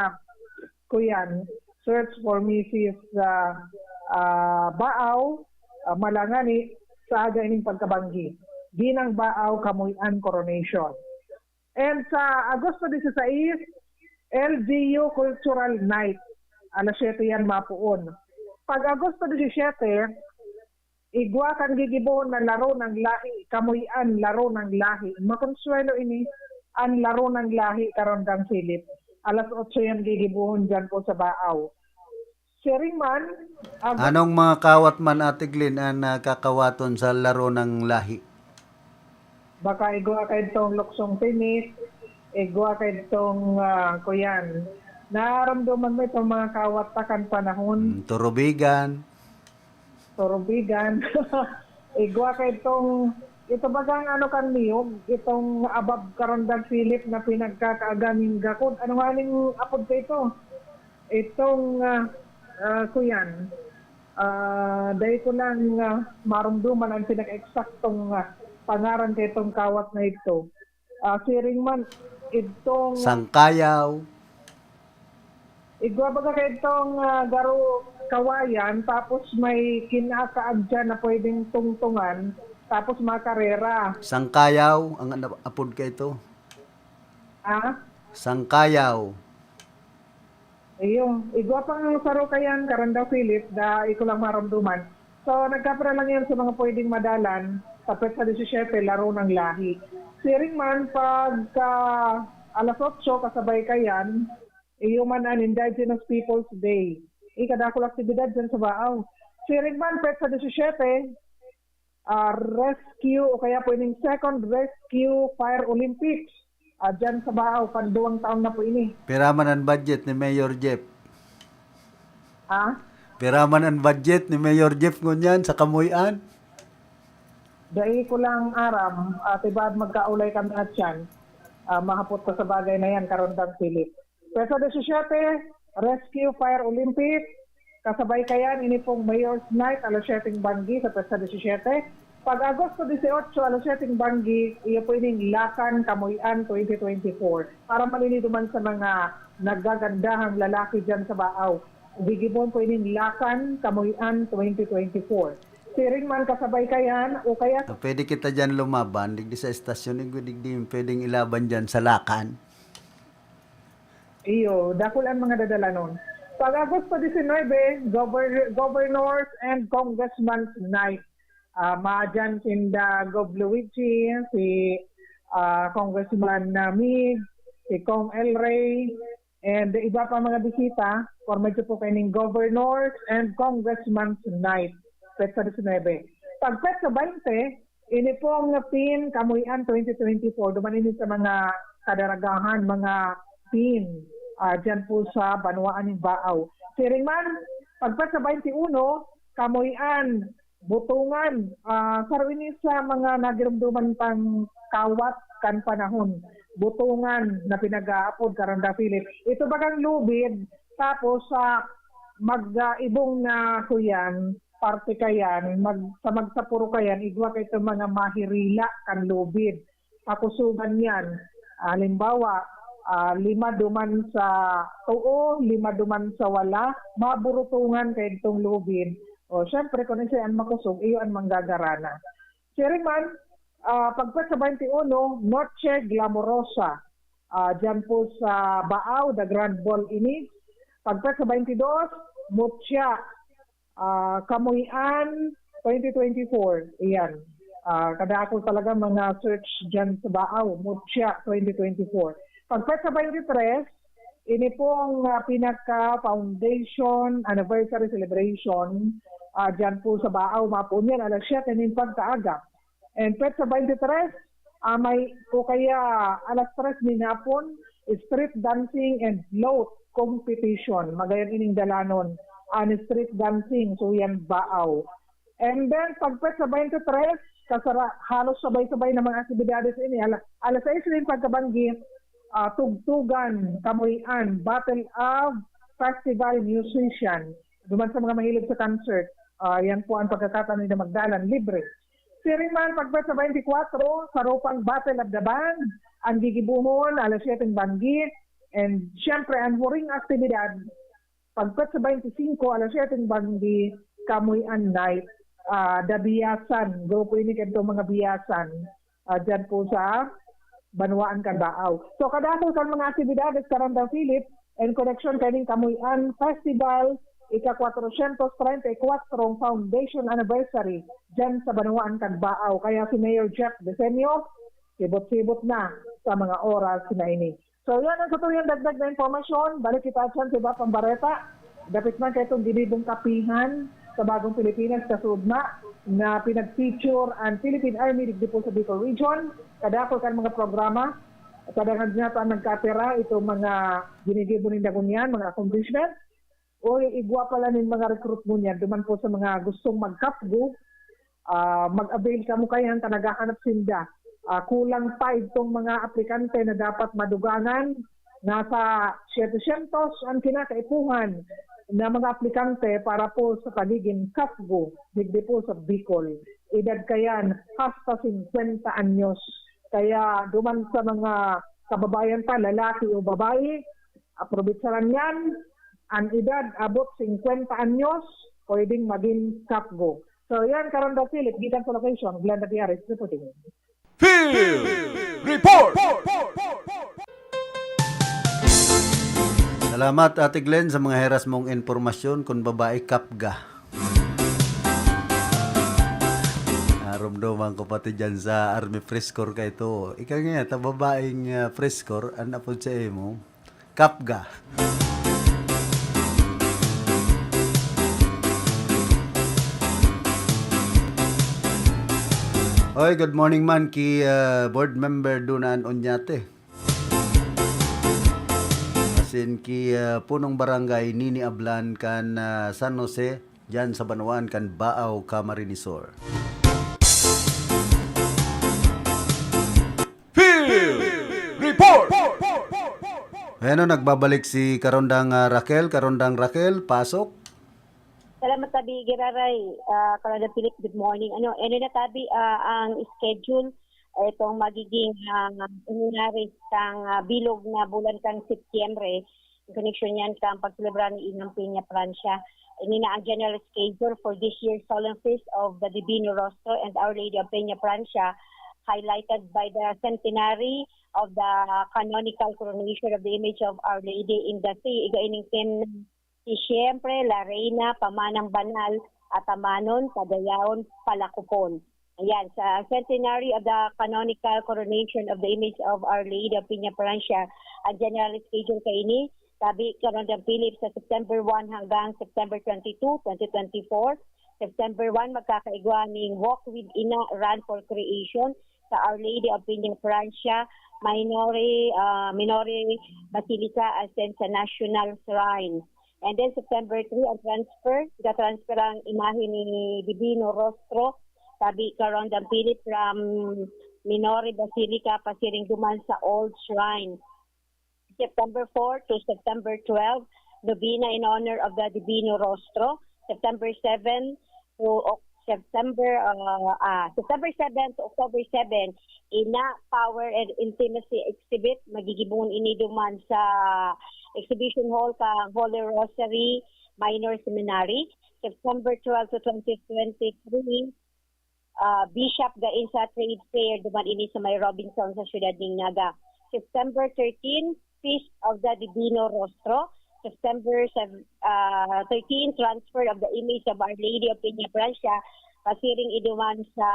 kuyan, search for Missus ah, ah, Baaw, ah, Malangani, sa aga ining pagkabanggi. Ginang Baaw, Kamuy-an, Coronation. And sa Agosto disisais, L G U Cultural Night, alas siyete yan mapuon. Pag Agosto disisiyete, igwa kan gigibohon na Laro ng Lahi, Kamuy-an, Laro ng Lahi. Makonsuelo ini, ang Laro ng Lahi, Karondang Philip. Alas otso yan gigibohon dyan po sa Baaw. Siring man, ag- Anong mga kawat man, Ate Glenn, ang nakakawaton sa Laro ng Lahi? Baka igwa kaidtong luksong tinik, igwa kaidtong, ah, kuyan. Naramdaman mo itong mga kawat ta kan panahon. Mm, turubigan. Turubigan. Igwa kaidtong, ito bagang ano kan niyog, itong abab, Karondang Philip, na pinagkakaaga nin gakod. Ano nga ning apod ka ito? Itong, ah, ah, kuyan. Ah, dai ko lang, ah, marumduman ang pinaka-eksaktong, ah, pangaran kaitong kawat na ito. Ah, siring man, itong Sangkayaw. Igwa baga kaitong, ah, garo kawayan, tapos may kinakaag dyan na pwedeng tungtungan, tapos makarera. Sangkayaw, ang ano, apod ka ito? Ah? Sangkayaw. Iyo, igwa pang saro kayan, Karondang Philip, dai ko lang marumduman. So, nagkapira lang yan sa mga pwedeng madalan sa petsa disisiyete, Laro ng Lahi. Siring man, pagka alas otso, kasabay kayan, iyo man an Indigenous Peoples Day. Ikadakul aktibidad dyan sa Baaw. Siring man, petsa disisiyete, ah, rescue o kaya pwedeng second rescue fire Olympics. Ah, dyan sa Baaw, panduwang taon na po ini. Pira man ang budget ni Mayor Jeff? Ha? Pira man ang budget ni Mayor Jeff ngunyan sa Kamuy-an? Dai ko lang aram, ah, tibad magkaulay kami at yan. Ah, mahapot ko sa bagay na yan, Karondang Philip. Petsa disisiyete, Rescue Fire Olympic. Kasabay kayan, ini pong Mayor's Night, alas siyete banggi sa petsa disisiyete. Pag Agosto disiyotso, alas siyete banggi, iyo po ining Lakan Kamuy-an twenty twenty-four. Para malinido man sa mga naggagandahang lalaki dyan sa Baaw, gigibohon po ining Lakan Kamuy-an twenty twenty-four. Siring man kasabay kayan, o kaya Ah, pwede kita dyan lumaban, digdi sa estasyon, digdi, digdi pwedeng ilaban dyan sa Lakan. Iyo, dakul an mga dadalanon. Pag Agosto disinwebe, Governor, Governors and Congressman's Night. Ah, madyan sinda Gov Luigi, si, ah, Congressman, ah, Mig, si Cong El Rey, and iba pa mga bisita, for medyo po kaining Governors and Congressman's Night, petsa disinwebe. Pag petsa baynte, ini pong Pin Kamuy-an twenty twenty-four, duman ini sa mga kadaragahan, mga pin, ah, dyan po sa banwaan ng Baaw. Siring man, pag petsa baynte uno, Kamuy-an, Butungan, ah, saro ini sa mga nagirumduman pang kawat kan panahon. Butungan na pinag-aapod, Karondang Philip. Ito bagang lubid, tapos sa mag, ah, ibong na kuyan, parte kayan, mag, sa magsapuro kayan, igwa ka itong mga mahirila kan lubid. Kakusugan yan. Halimbawa, ah, lima duman sa too, lima duman sa wala, maburutungan kaidtong lubid. O, syempre, kung isa an makusog, iyo an manggagarana. Siring man, ah, pag petsa baynte uno, Noche Glamorosa. Ah, dyan po sa Baaw, The Grand Ball ini. Pag petsa baynte dos, Mutya. Ah, Kamuy-an twenty twenty-four. Iyan. Ah, kadakul talaga mga search dyan sa Baaw, Mutya twenty twenty-four. Pag petsa baynte tres, ini pong, ah, pinaka-foundation anniversary celebration, ah, dyan po sa Baaw, mapuon yan, alas siyete nin pagkaaga. And petsa baynte tres, ah, may, o kaya alas tres nin hapon, street dancing and float competition. Magayon ining dalanon, an street dancing, so yan, Baaw. And then, pag petsa baynte tres, kasara, halos sabay-sabay na mga aktibidades ini. Ala, alas sais nin pagkabanggi, ah, Tugtugan, Kamuy-an, Battle of Festival Musician. Duman sa mga mahilig sa concert, ah, yan po ang pagkakataon nila magdalan, libre. Siring man, pag petsa baynte kwatro, saro pang Battle of the Band, ang gigibuhon, alas siyete banggi. And, siyempre, ang huring aktibidad, pag petsa baynte singko, alas siyete banggi, Kamuy-an Night. ah, Dabiyasan. Grupo ini kadto mga Biyasan. Ah, dyan po sa Banwaan kan Baaw. So, kadakol kan mga aktibidades, Karandang Philip, in connection kaning Kamuy-an Festival, ika-kwatrosyentos treinta y kwatro foundation anniversary dyan sa Banwaan kan Baaw. Kaya si Mayor Jeff Desenio, sibot-sibot na sa mga oras na ini. So, yan ang satuyang dagdag na impormasyon. Balik kita dyan sa iba pang bareta. Dapit man kaitong ginibong kapihan sa Bagong Pilipinas, kasuodma na pinag-feature ang Philippine Army digdi po sa Bicol Region. Kadakol kan mga programa, kadangog niya pa nagkapira itong mga ginigibo ninda ngunyan, mga accomplishment. O igwa pala nin mga recruit ngunyan, duman po sa mga gustong magkapgo, ah, mag-avail kamo kayan ta naghahanap sinda. Ah, kulang pa itong mga aplikante na dapat madugangan. Nasa siyete syentos ang kinakaipuhan na mga aplikante para po sa pagiging kapgo, digdi po sa Bicol. Edad kayan, hasta singkwenta anyos. Kaya duman sa mga kababayan pa, lalaki o babae, aprobetsaran yan. Ang edad abot singkwenta anyos, pwedeng maging kapgo. So yan, Karandang Philip, gikan sa location, Glenda Diares, reporting. Field Report! Salamat, Ate Glenn, sa mga heras mong impormasyon kun babae kapga. Naromdoman ko pati dyan sa Army Press Corps kaito. Ika nga, ta babaeng ah, Press Corps, an apod sa imo, kapga. Oy, good morning man ki ah, board member Dunan Onyate. Asin ki ah, punong barangay Nini Ablan kan ah, San Jose, diyan sa banwaan kan Baaw, Camarines Sur. Field Report! Ayan o, nagbabalik si Karondang ah, Raquel. Karondang Raquel, pasok. Salamat tabi, Giraray. Ah, Karondang Philip, good morning. Ano, ano na tabi ah, ang schedule, itong magiging ah, nangyayari sa ah, bilog na bulan kan Setyembre, in connection yan sa pagselebrar ni Inang Peña Francia. Ini na ang general schedule for this year's Solemn Feast of the Divino Rostro and Our Lady of Peña Francia, highlighted by the centenary of the canonical coronation of the image of Our Lady in the sea. Iga ining theme, si siyempre, La Reina, Pamanang Banal, Atamanon, Pagayawon, Palakupon. Ayan, sa centenary of the canonical coronation of the image of Our Lady of Peña Francia, ang general schedule kaini, sabi Karondang Philip, sa September one hanggang September twenty-two, twenty twenty-four. September one, magkakaigwa ning Walk with Ina, Run for Creation sa Our Lady of Peña Francia, Minore, ah, Minore Basilica, asin sa National Shrine. And then September three, ang transfer, ika-transfer ang imahe ni Divino Rostro, sabi Karondang Philip, from Minore Basilica pasiring duman sa Old Shrine. September four to September twelve, Novena in honor of the Divino Rostro. September seven to Oc- September uh, ah, September seven to October seven, Ina Power and Intimacy Exhibit. Magigibon ini duman sa Exhibition Hall kan Holy Rosary Minor Seminary. September twelve to twenty twenty-three, ah, Bishop Gain sa Trade Fair, duman ini sa may Robinson sa siyudad ning Naga. September thirteen, Feast of the Divino Rostro. September seven, ah, thirteen, Transfer of the Image of Our Lady of Peña Francia, pasiring iduman sa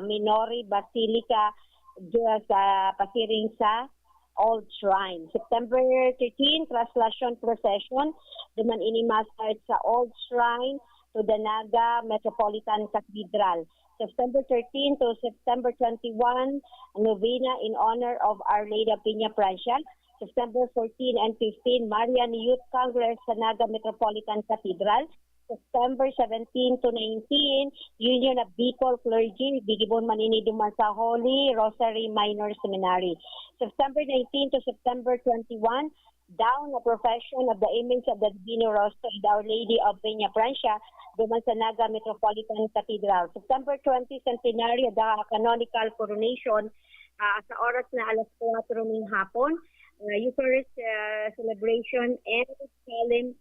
Minori Basilica, dya sa pasiring sa Old Shrine. September thirteen, Translation Procession, duman ini ma-start sa Old Shrine to the Naga Metropolitan Cathedral. September thirteen to September twenty-one, Novena in honor of Our Lady of Peña Francia. September fourteen and fifteen, Marian Youth Congress sa Naga Metropolitan Cathedral. September seventeen to nineteen, Union of Bicol Clergy, gigibon man ini duman sa Holy Rosary Minor Seminary. September nineteen to September twenty-one, Down a Profession of the Image of the Divino Rostro and Our Lady of Peña Francia, duman sa Naga Metropolitan Cathedral. September twenty, Centenary of the Canonical Coronation, ah, sa oras na alas kwatro ning hapon. Ah, Eucharist ah, celebration and solemn,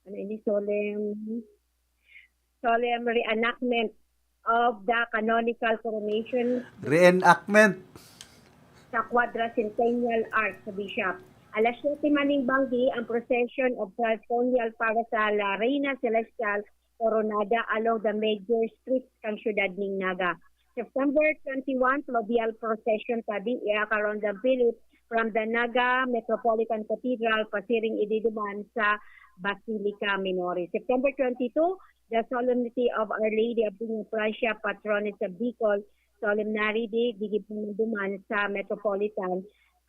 ano ini, solemn, solemn reenactment of the canonical coronation Reenactment. Sa Quadracentennial Archbishop. Alas siyete maning banggi ang procession of ceremonial para sa La Reina Celestial Coronada along the major streets kan siyudad ning Naga. September twenty-one, fluvial procession tabi, iaka Rondang Philip from the Naga Metropolitan Cathedral pasiring ididuman sa Basilica Minore. September twenty-two, the Solemnity of Our Lady of Niña Francia, Patroness of Bicol, Solemnary Day, gigibo man duman sa Metropolitan,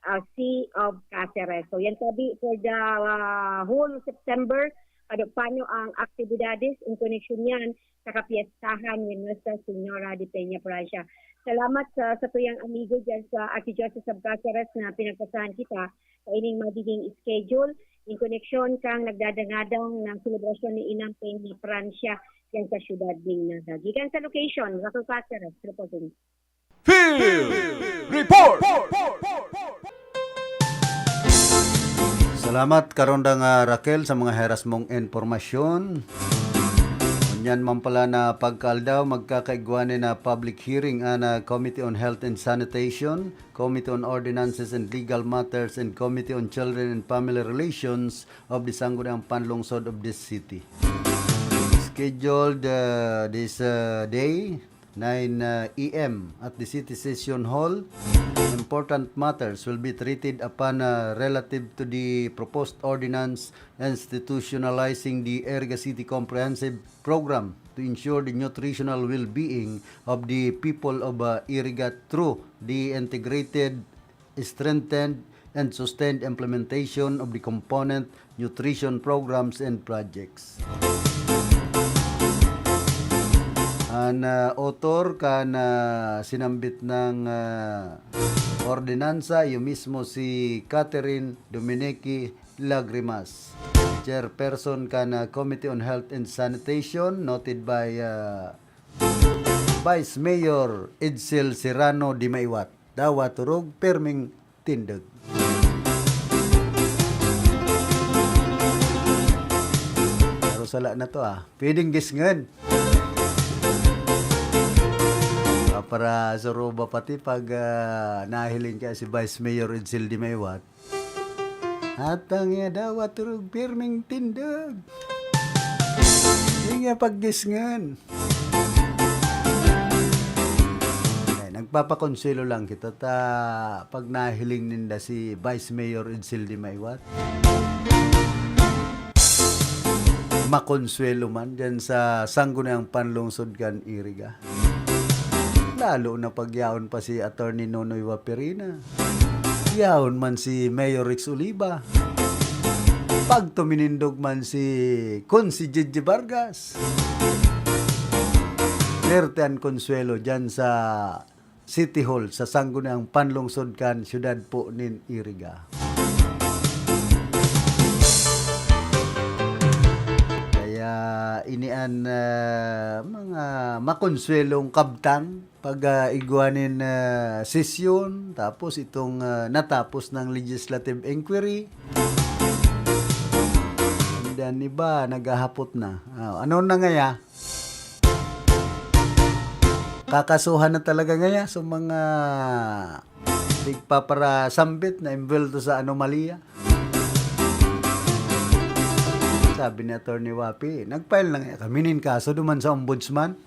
ah, City of Caceres. So, yan tabi for the, ah, whole September. Ano, paano ang aktibidades in connection yan sa kapiestahan ni Nuestra Señora de Peña Francia? Salamat sa, sa tuyang amigo dyan sa Archdiocese of Caceres na pinagpasahan kita sa ining magiging schedule in connection kang nagdadangadang na selebrasyon ni Inang Peña Francia dyan sa siyudad ning Naga. Gikan sa location, Raquel Caceres reporting. Field Report! Salamat, Karondang, ah, Raquel, sa mga heras mong impormasyon. Ngunyan man pala na pagkaaldaw, magkakaigwa na public hearing an, ah, Committee on Health and Sanitation, Committee on Ordinances and Legal Matters, and Committee on Children and Family Relations of the Sangguniang Panlungsod of this city. Scheduled, uh, this, uh, day, nine, uh, A M at the City Session Hall. Important matters will be treated upon, uh, relative to the proposed ordinance institutionalizing the Iriga City Comprehensive Program to ensure the nutritional well-being of the people of, uh, Iriga through the integrated, strengthened, and sustained implementation of the component nutrition programs and projects. An, ah, author kan, ah, sinambit na, ah, ordinansa, iyo mismo si Catherine Dominique Lagrimas, chairperson kan, ah, Committee on Health and Sanitation, noted by, ah, Vice Mayor Edsel Serrano de Maiwat. Dawa turog, perming tindog. Pero sala na to, ah. Pwedeng gisngon. Ah, para suruba pati pag, ah, nahiling ka si Vice Mayor Edsel de Maiwat. Hatang iya dawa turog, pirming tindog. Di niya paggisngan. Eh, nagpapakonsuelo lang kita ta pag nahiling ninda si Vice Mayor Edsel de Maiwat. Makonsuelo man dyan sa Sangguniang Panlungsod kan Iriga. Lalo na pag yaon pa si Attorney Nonoy Waperina. Yaon man si Mayor Rex Oliva. Pag tuminindog man si Consi Gigi Vargas. Perti an konsuelo dyan sa City Hall, sa Sangguniang Panlungsod kan siyudad po nin Iriga. Kaya ini an, ah, mga makonsuelong kabtang pag, ah, igwa nin, ah, sesyon, tapos itong, ah, natapos ng legislative inquiry. And then iba, naghahapot na. Ah, ano na ngaya? Kakasuhan na talaga ngaya sa mga tigpaparasambit na imbwelto sa anomalya. Sabi ni Attorney Wapi, "Nag-file na ngaya kami nin kaso duman sa ombudsman."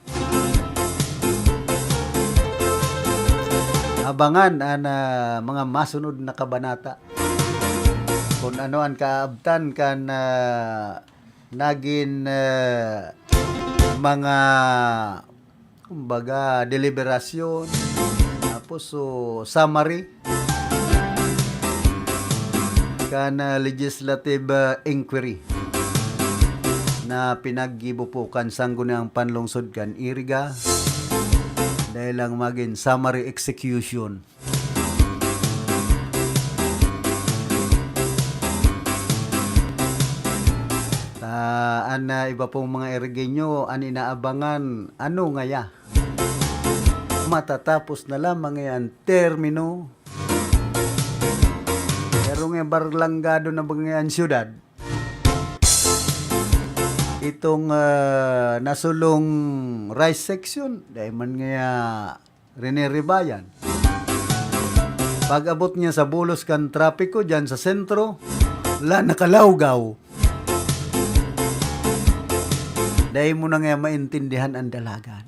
Abangan an, ah, mga masunod na kabanata. Kung ano an kaabtan kan, ah, nagin, ah, mga, kumbaga, deliberasyon, tapos, so, summary kan, ah, legislative, ah, inquiry na pinaggibo po kan Sangguniang Panlungsod kan Iriga dahil lang magin summary execution. Ta, an, ah, iba pong mga Irigenyo, an inaabangan, ano ngaya? Matatapos na lamang ngaya an termino. Pero nga barlanggado na ba ngaya an siyudad? Itong, ah, nasulong rice section, dai man ngaya riniribayan. Pag-abot niya sa bulos kan trapiko diyan sa sentro, la nakalawgaw. Dai mo na ngaya maintindihan an dalagan.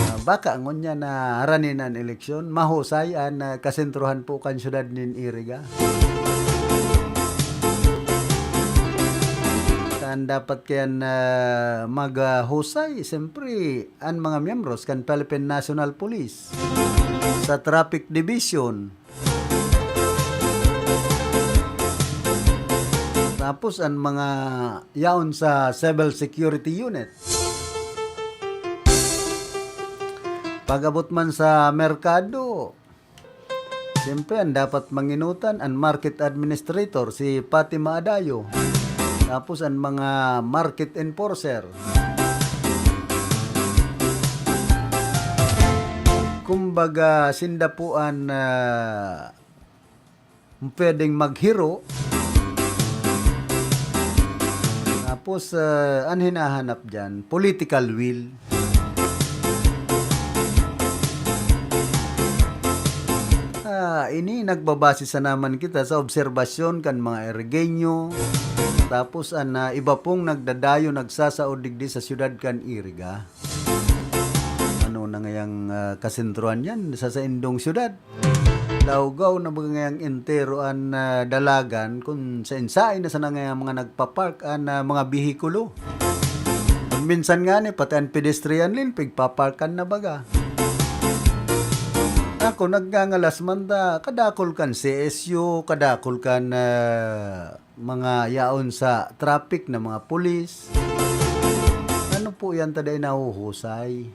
Ah, baka ngunyan na harani na an eleksyon, mahusay an, ah, kasentrohan po kan syudad nin Iriga. Kan dapat kayan, ah, maghusay, siyempre, an mga miyembros kan Philippine National Police sa Traffic Division. Tapos an mga yaon sa Civil Security Unit. Pag-abot man sa merkado, siyempre, an dapat manginutan, an market administrator, si Fatima Adayo. Tapos an mga market enforcer. Kumbaga, sinda po an, ah, pwedeng maghiro. Tapos, ah, an hinahanap diyan, political will. Ah, ini nagbabase sana man kita sa obserbasyon kan mga Irigeño. Tapos, an, ah, iba pong nagdadayo, nagsasaod digdi sa siyudad kan Iriga. Ano na ngayang, ah, kasentruhan yan sa saindong siyudad? Lawgaw na ba ngayang entero an, ah, dalagan kun saen-saen na sana ngayang mga nagpa-park an, ah, mga behikulo? Minsan nga ni, pati an pedestrian lane, pigpaparkan na baga. Ako, nagngangalas man ta, kadakul kan C S U, kadakul kan, ah, mga yaon sa traffic na mga pulis. Ano po yan, ta dai nahuhusay?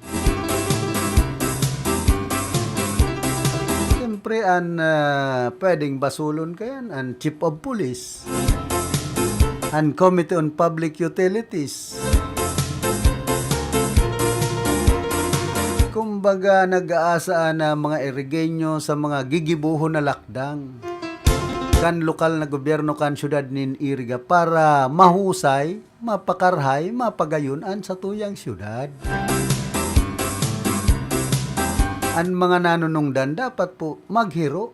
Siyempre, an, ah, pwedeng basulon kayan, an chief of police, an Committee on Public Utilities. Kumbaga, nag-aasa na mga Irigeño sa mga gigibohon na lakdang kan lokal na gobyerno kan siyudad nin Iriga para mahusay, mapakarahay, mapagayon an satuyang siyudad. An mga nanunungdan dapat po maghiro.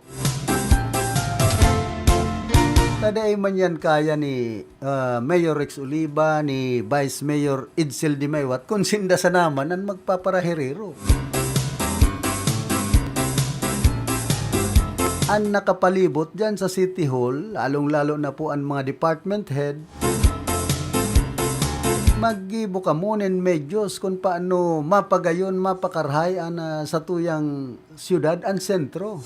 Ta dai man yan kaya ni, ah, Mayor Rex Oliva, ni Vice Mayor Edsel Dimay Wat, kun sinda sana man an magpaparaherero. An nakapalibot diyan sa City Hall, lalong-lalo na po an mga department head, maggibo kamo nin medyos kun paano mapagayon, mapakarahay an, ah, satuyang siyudad, an sentro.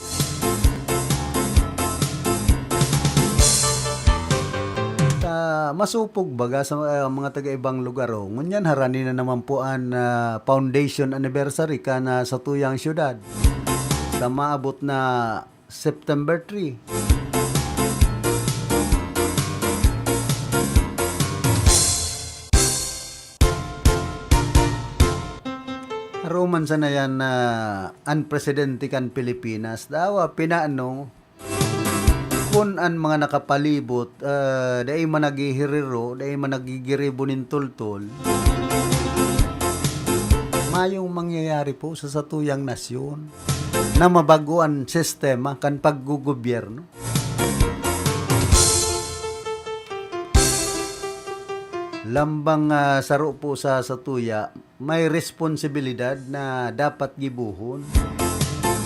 Ta masupog baga sa, ah, mga taga-ibang lugar, oh. Ngunyan, harani na naman po an, ah, foundation anniversary kan, ah, satuyang siyudad. Sa maabot na September three. Aruman sana yan na an presidente kan Pilipinas. Dawa, pinano, kun an mga nakapalibot, ah, dai man naghihiriro, dai man naggigiribo nin tultol, mayong mangyayari po sa satuyang nasyon na mabago an sistema kan paggugobyerno. Lambang, ah, saro po sa satuya, may responsibilidad na dapat gibohon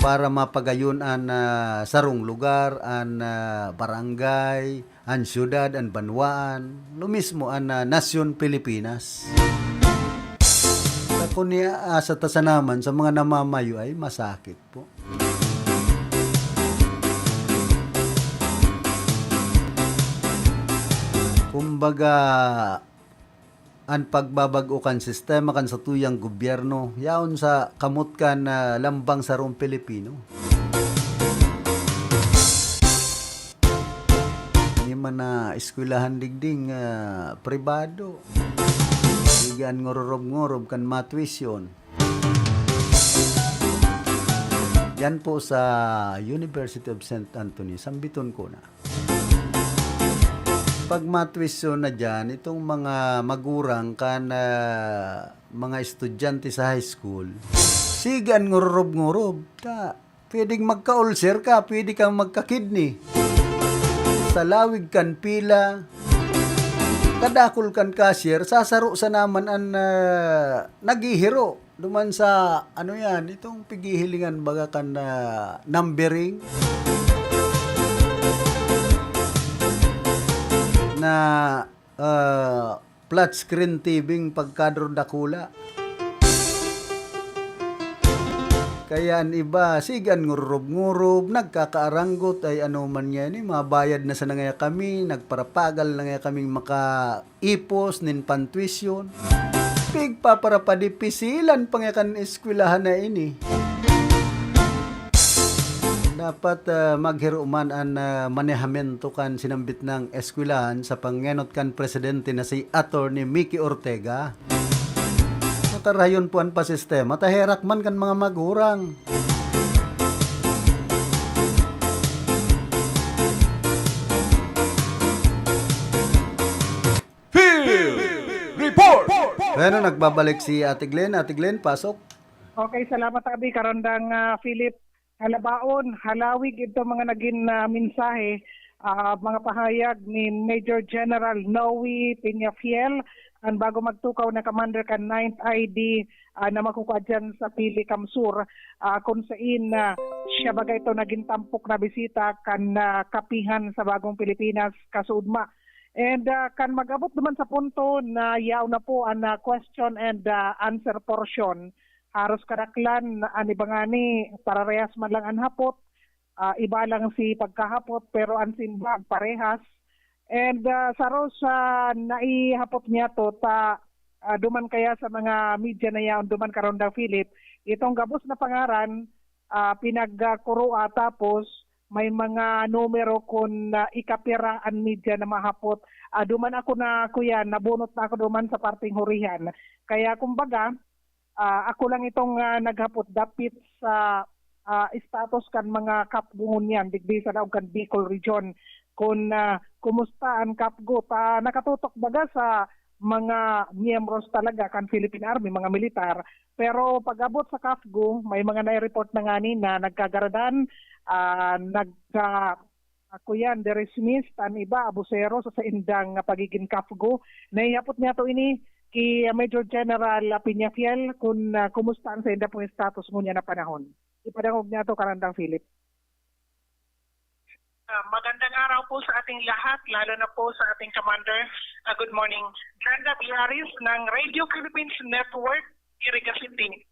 para mapagayon an, ah, sarong lugar, an, ah, barangay, an siyudad, an banwaan, lo mismo an, ah, nasyon Pilipinas. Sa kun niya, ah, sa ta sana man, sa mga namamayo ay masakit po. Kumbaga, an pagbabag-o kan sistema kan satuyang gobyerno, yaon sa kamot kan, ah, lambang sarong Pilipino. Ini man na eskwelahan digding, ah, pribado. Sige an ngorob-ngorob kan matuition. Yan po sa University of Saint Anthony, sambiton ko na. Pag matwisyon na diyan, itong mga magurang kan, ah, mga estudyante sa high school, sige an ngururob-ngurob. Ta, pwedeng magka-ulcer ka, pwede kang magka-kidney. Sa lawig kan pila, kadakul kan cashier, sasaro sa naman an, ah, naghihiro. Duman sa, ano yan, itong pighihilingan baga kan, ah, numbering na, ah, flat screen T V pagkadro dakula. Kaya an iba, sige an ngururob-ngurob, nagkakaaranggot, ay ano man yan, eh, mabayad na sana ngaya kami, nagparapagal na ngaya kaming maka ipos nin pantwisyon. Pigpaparapadi, pisilan pa nga kan eskwelahan na ini. Dapat, ah, maghiro man an, ah, manehamento kan sinambit nang eskwelahan sa pangenot kan presidente na si Attorney Mickey Ortega. Matarayon po an pasistema, ta herak man kan mga magurang. Field Report! Bueno, nagbabalik si Ate Glenn. Ate Glenn, pasok. Okay, salamat, Abi. Karandang, ah, Philip, halabaon, halawig ito mga naging, ah, mensahe, ah, mga pahayag ni Major General Noe Peñafiel, ang bago magtukaw na commander kan Ninth I D, ah, na makukua dyan sa Pili, Camsur, ah, kung sain, ah, siya baga ito naging tampok na bisita kan, ah, kapihan sa Bagong Pilipinas, kasuodma. And, ah, kan mag-abot naman sa punto na yaon na po an, ah, question and, ah, answer portion, haros kadaklan an iba ngani, pararehas man lang an hapot, ah, iba lang si pagkahapot, pero an simbag parehas. And, ah, saro sa naihapot niyato ta, ah, duman kaya sa mga media na yaon duman, Karandang Philip, itong gabos na pangaran, ah, pinagkuroa, tapos may mga numero kun, ah, ikapira an media na mahapot. Ah, duman ako na, kuya, nabunot na ako duman sa parteng hurihan. Kaya kumbaga, ah, ako lang itong, ah, naghapot dapit sa, ah, status kan mga kapgo ngunyan digdi sa laog kan Bicol Region. Kun, ah, kumusta an kapgo? Ta nakatutok baga sa mga miyembros talaga kan Philippine Army, mga militar. Pero pag-abot sa kapgo, may mga nai-report na ngani na nagkagaradan, ah, nagka-, ako yan, dismissed, an iba, abusero sa saindang pagiging kapgo. Naihapot niyato ini ki Major General Peñafiel kun, ah, kumusta an sainda pong status ngunyan na panahon. Ipadangog niyato, Karandang Philip. Ah, magandang araw po sa ating lahat, lalo na po sa ating commander. Ah, good morning. Glenda Villaris ng Radio Philippines Network, Iriga City.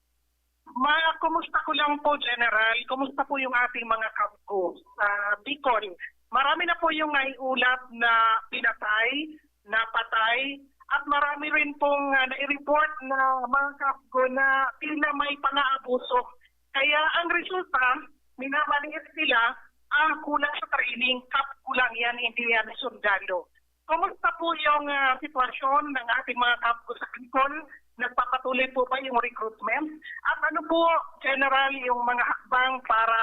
Ma, kumusta ko lang po, General? Kumusta po yung ating mga kapgo sa Bicol? Marami na po yung naiulat na pinatay, napatay, at marami rin pong, ah, nai-report na mga kapgo na tila may panaabuso. Kaya ang resulta, minamaliit sila, ah, kulang sa training, kapgo lang yan, hindi yan sundalo. Kumusta po yung, ah, sitwasyon ng ating mga kapgo sa Bicol? Nagpapatuloy po ba yung recruitment? At ano po, General, yung mga hakbang para,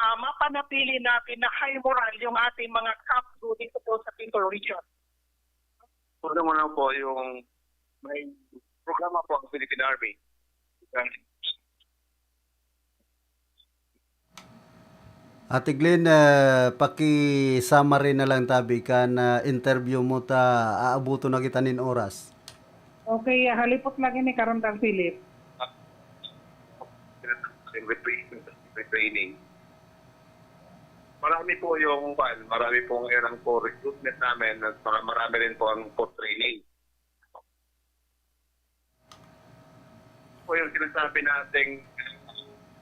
ah, mapanatili natin na high moral yung ating mga kapgo dito po sa Bicol Region? Unang-una po, yung may programa po ang Philippine Army. Ate Glenn, ah, paki-summary na lang tabi kan, ah, interview mo ta aabuton na kita nin oras. Okay, ah, halipot lang ini, Karandang Philip. Retraining. Marami po yung, kwan, marami pong ilang po recruitment namin at mara-, marami rin po ang po training. Po yung sinasabi natin,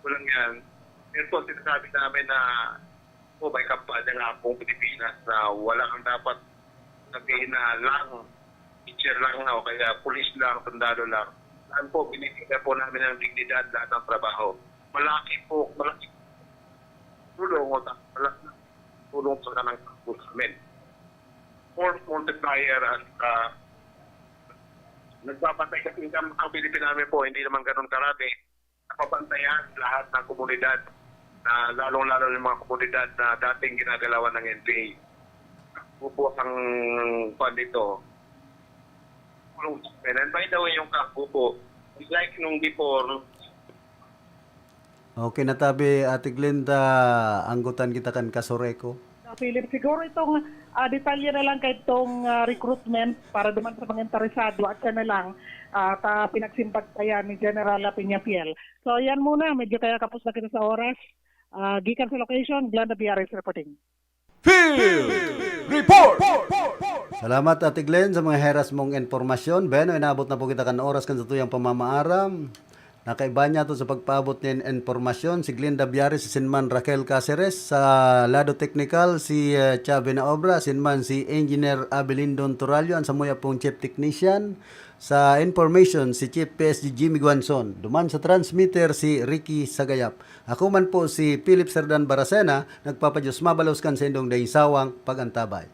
kulang yan. Yun po sinasabi namin na po may kampanya nga pong Pilipinas na wala kang dapat sabihin na lang, teacher lang o kaya pulis lang, sundalo lang. Saan po, binibigyan po namin ng dignidad lahat ng trabaho. Malaki po, malaki tulong o ta-, malaki tulong sa kanang sa amin. Force multiplier at, ah, nagbabantay kasi ang, ang Philippine Army po, hindi naman ganun karami. Napabantayan lahat ng komunidad, na lalong-lalo yung mga komunidad na dating ginagalawan ng N P A. Bubo ang kwan dito. Kulong. And by the way, yung kabubo, it's like nung before, Okay, natabi, Ate Glenda, anggutan kita kan Kasureko. Philip, siguro itong ah, detalye na lang kay itong ah, recruitment para duman sa mga interesado at siya na lang at ah, pinagsimbag pa yan ni General Peñafiel. So yan muna, medyo kaya kapos na kita sa oras. Ah, gikan sa location, Glenda Biares reporting. Field Report! Salamat, Ate Glenn, sa mga heras mong impormasyon. Bueno, inabot na po kita kan oras kan satuyang pamamaaram. Nakaiba niya to sa pagpaabot nin impormasyon si Glenda Biares, si Sinman Raquel Caceres, sa lado teknikal si uh, Chabe na Obra, Sinman si Engineer Abelindon Turalio, ang samuya pong Chief Technician, sa information si Chief P S G Jimmy Guanzon, duman sa transmitter si Ricky Sagayap. Ako man po si Philip Serdan Baracena, nagpapadyos mabalos kan sa indong daing sawang pag-antabay.